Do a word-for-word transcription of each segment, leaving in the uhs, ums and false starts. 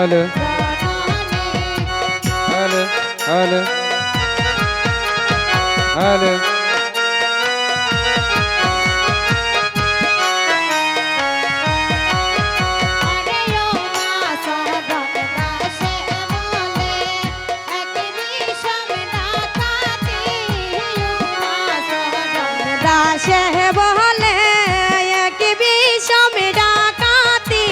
Hello, hello, hello, hello. দাসে বলে এক বিষম ডাকাতি।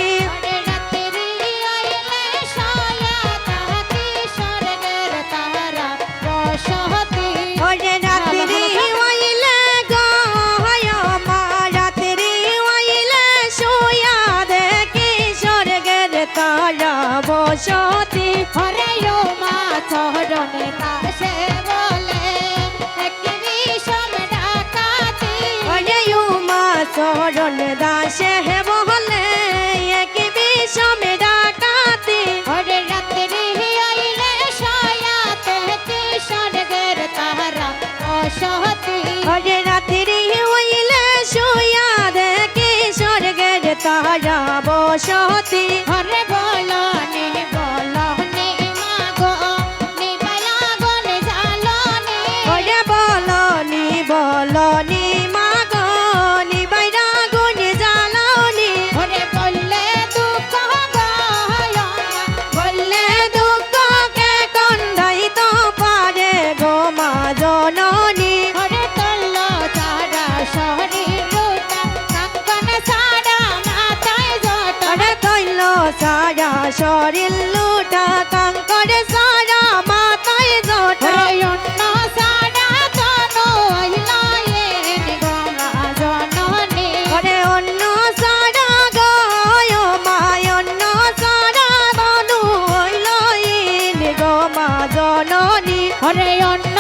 ওরে রাত্রি অইলে গো, হয় মা, রাত্রি অইলে শুয়া দেখি স্বর্গের তারা বসতি। ওরে ও মা, চরণ দাসে বলে এক বিষম ডাকাতি। ওরে ও মা, চরণ দাসে বলে এক বিষম ডাকাতি। ওরে রাত্রি অইলে শুয়া দেখি স্বর্গের তারা বসতি। ওরে রাত্রি অইলে শুয়া দেখি স্বর্গের তারা বসতি। ওরে বলনি, বলনি মা গো, নিবাইয়া আগুন জ্বালনি। ওরে বলনি, বলনি মা গো, নিবাইয়া আগুন জ্বালনি। ওরে বললে দুঃখ গো, বললে দুঃখ কে কন্দাইত পারে গো মা জননী। ওরে তল্ল সারা শরীর লুটা, কাঙ্কন সারা মাথায় জট। ওরে তল্ল সারা শরীর লুটা, কাঙ্কন সারা মাথায় জট। ওরে অন্ন সারা তনু অইল ইন গো মা জননী। ওরে অন্ন সারা গো, ও মা, অন্ন সারা তনু অইল ইন গো মা জননী। ওরে অন্ন